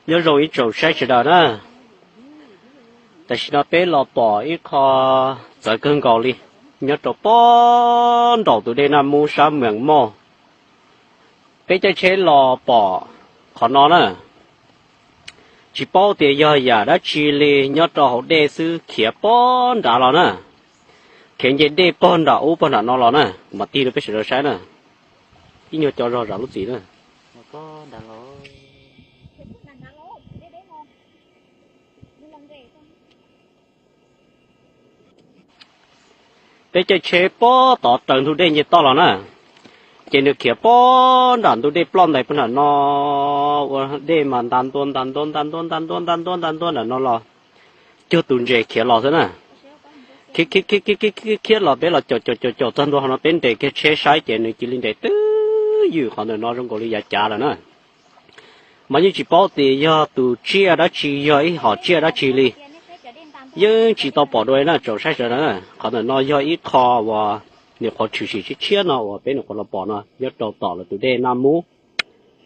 Nyob zoo ib tsoom saib sawv daws na, tam sim no peb los pom ib qho txawv kawg nkaus li, nyob rau pob nraum tus dej Naj Mub sab Meem Moj. Peb caij tsheb los pom qhov no na, tsis paub tias yog yam dab tsi li, nyob rau hauv dej xwb khiav pob nrad los na, khiav nce dej pob nram ub pob nram no los na, kuv mam tig rau peb sawv daws saib na. Ib nyuag co zog zam lub txim na. Peb caij tsheb pob tod raws ntug dej nce toj los na, ces nws khiav pob nram ntug dej ploj ntais pob nram no, ua dej mas nta ntua nta ntua nta ntua nta ntua nta ntua nta ntua nram no los, cuag tus ntses khiav los xwb na. Khiav khiav khiav khiav khiav khiav los peb los caum caum caum caum txog ntua qhov no peb nres kiag tsheb saib ces nws cia li nres twb ywm qhov ntawm no zoo nkaus li yav cav lawm na. Mas yeej tsis paub tias yog tus tsiaj dab tsi, yog ib hom tsiaj dab tsi li, yeej tsis tau pom dua li na tsoom saib sawv daws na. Qhov ntawm no yog ib qho uas nyuam qhuav tshwm sim tshiab tshiab no uas peb nyuam qhuav los pom no nyob rau tom lawv tus dej Naj Mub,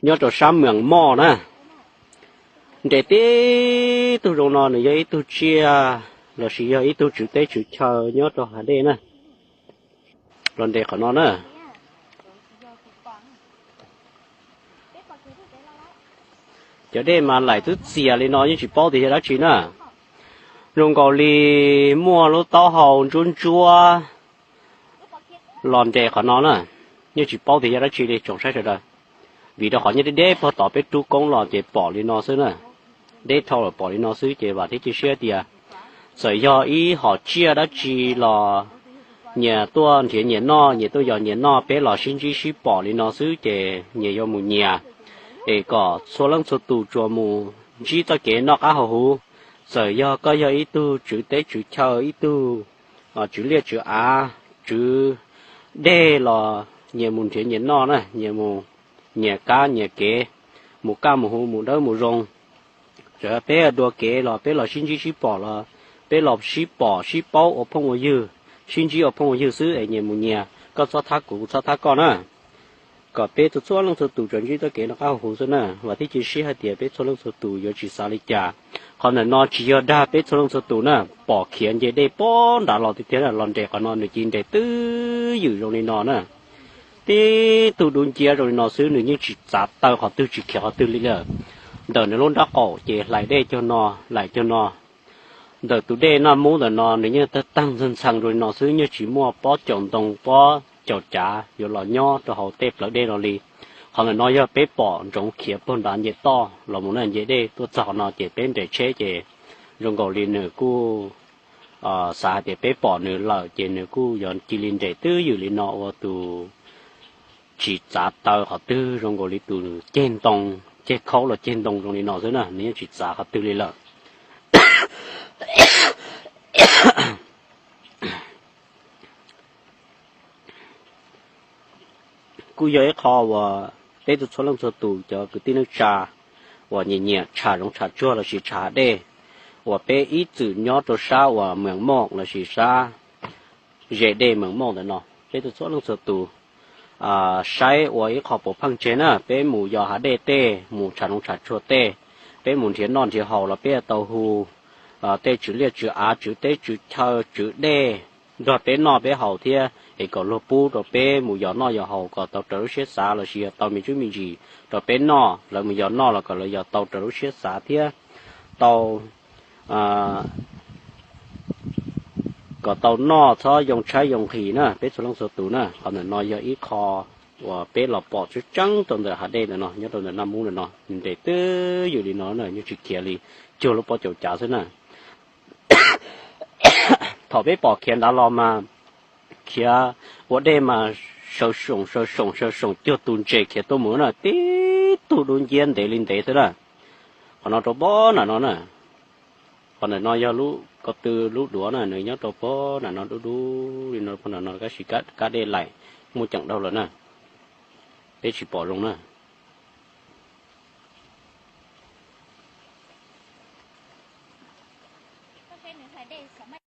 nyob rau sab Meem Moj na. Nres tib tug zoo no nws yog ib tug tsiaj lossis yog ib tug tswv teb tswv chaw nyob rau hav dej na. Los nres qhov no na. Cov dej mas laim twb txias li no yeej tsis paub tias yog dab tsi na. Zoo nkaus li muaj lub taub hau ntsuab ntsuab los nres qhov no na, yeej tsis paub tias yog dab tsi li tsoom saib sawv daws. Vim rau qhov nyob deb deb puag tod peb rub koob los ces pom li no xwb na. Deb dhau lawm pom li no xwb ces vam thiab cia siab tias txawm yog ib hom tsiaj dab tsi los nyias tuaj nrhiav nyias noj, nyias tuaj yos nyias noj, peb los sib ntsib sib pom li no xwb ces nyias yuav mus nyias, es kom txhua leej txhua tus tsuas mus ntsib txoj kev noj qab haus huv. Txawm yog koj yog ib tug tswv teb tswv chaw, ib tug tswv liaj tswv av, tswv dej los nyias mus nrhiav nyias noj na, nyias mus nyias kab nyias kev, mus kaj mus huv mus dawb mus zoo. Txawm peb dua kev los peb los sib ntsib sib pom los peb los sib pom sib paub ua phooj ua ywg, sib ntsib ua phooj ua ywg xwb es nyias mus nyias, koj txhob thab kuv kuv txhob thab koj na. Kom peb txhua txhua leej txhua tus tsuas ntsib txoj kev noj qab haus huv xwb na. Vam thiab cia siab hais tias peb txhua leej txhua tus yuav tsis xav li cas. Qhov ntawm no tsis yog dag peb txhua leej txhua tus na, pom khiav nce dej pob nrad los tiag tiag na, los nres qhov no nws cia li nres twb ywm zoo li no na. Tib tug dub nciab zoo li no xwb nws yeej tsis txav taw qhov twg tsis khiav qhov twg li lawm. Ntawm nws lub nrab qaum ces hlais dej cuag no, laim cuag no. Ntawm tus dej Naj Mub ntawm no nws yeej tag tag ntxhee ntxhee zoo li no xwb, yeej tsis muaj pob caus ntoo pob caus cav yuav los nyob rau hauv tej plawv dej no li. Qhov ntawm no yog peb pom ntsoov khiav puag nrad nce toj los mus na, nce dej tuaj txog qhov no ces peb nres tsheb ces zoo nkaus li nws kuj xav hais tias peb pom nws lawm ces nws kuj yuav cia li nres twb ywm li no ua tus tsis txav taw qhov twg, zoo nkaus li tus ceg ntoo, ceg khaub los ceg ntoo zoo li no xwb na, nws yeej tsis txav qhov twg li lawm. Kuj yog ib qho uas peb txhua txhua leej txhua tus cov kwv tij neej tsa uas nyiam nyiam tsham zoov tsham tsuag lossis tsham hav dej, uas peb ib txwm nyob rau sab uas Meem Moj lossis sab ze dej Meem Moj ntawm no, peb txhua txhua leej txhua tus saib ua ib qho puav pheej tseg na, peb mus yos hav dej tej, mus tsham zoov tsham tsuag tej, peb mus nrhiav noj nrhiav haus los peb yuav tau hu tej tswv liaj tswv av, tswv teb tswv chaw, tswv dej nrog peb noj peb haus thiab es kom luag pub rau peb mus yos noj yos haus kom tau raws lub siab xav lossis yog tau me ntsuj me ntsis rau peb noj, lawv mus yos noj los kom lawv yos tau raws lub siab xav thiab tau kom tau noj txhob yoo tshaib yoo nqhis na peb txhua leej txhua tus na. Qhov ntawm no yog ib qho uas peb los pom tseeb tseeb rau ntawm hav dej ntawm no, nyob rau ntawm Naj Mub ntawm no, nws nres twb ywm li no na, yeej tsis khiav li, cuag lub pob caus cav xwb na. Thaum peb pom khiav nrad los mas khiav ua dej mas saw soom saw soom saw soom cuag tus ntses khiav tuaj mus na, tib tug dub nciab ntev li ntev xwb na. Qhov no rau pob nram no na. Qhov ntawm no yog lub ko tw lub duav na, nws nyob rau pob nram no dub dub li no, pob nram no tab sis kab dej laim muaj ceem dhau lawm na. Peb tsis pom zoo na.